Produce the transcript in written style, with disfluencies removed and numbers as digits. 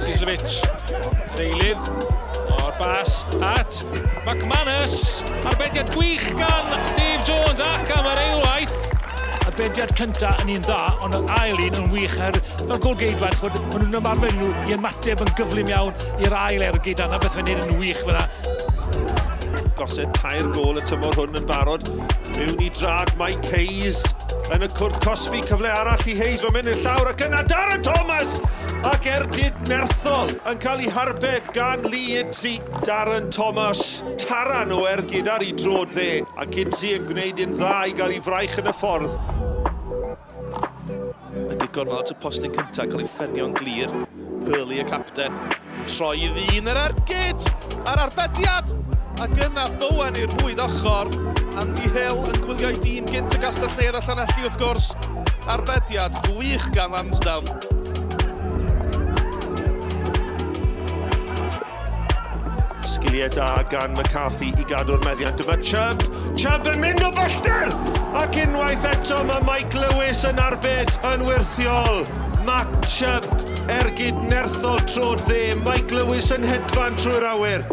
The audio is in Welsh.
Cieslewicz, yr eilydd o'r bas at McManus. Arbediad gwych gan Dave Jones ac am yr eilwaith. Arbediad cynta yn un dda, ond yr ail un yn wych. Er, fel golgeidwad, chwod, maen nhw'n ymarfer nhw i ymateb yn gyflym iawn i'r ail ergyd, a na beth fe'n neud yn wych fyna. Gosod tair gôl y tymor hwn yn barod. Mewn i drad Mike Hayes yn y cwrt cosbi. Cyfle arall i Hayes, mae'n mynd i'r llawr ac yna Darren Thomas! Ac ergyd nerthol yn cael ei harbed gan Lee Idzi. Darren Thomas, taran o ergyd ar ei drod dde, ac Idzi yn gwneud yn dda i gael ei fraich yn y ffordd. Mae digon at y postyn cyntaf cael ei ffenio'n glir. Hurley y capten. Troi i ddyn yr ergyd a'r arbediad! Ac yna Bowen i'r rhwyd ochr. Andy Hill yn gwylio ei dîm gynt y Gastell Nedd a Llanelli wrth gwrs. Arbediad gwych gan Lansdowne. Sgiliau da gan McCarthy i gadw'r meddiant. Dyma Chubb. Chubb yn mynd o bellter! Ac unwaith eto mae Mike Lewis yn arbed yn wyrthiol. Matt Chubb, ergyd nerthol trod dde. Mike Lewis yn hedfan trwy'r awyr.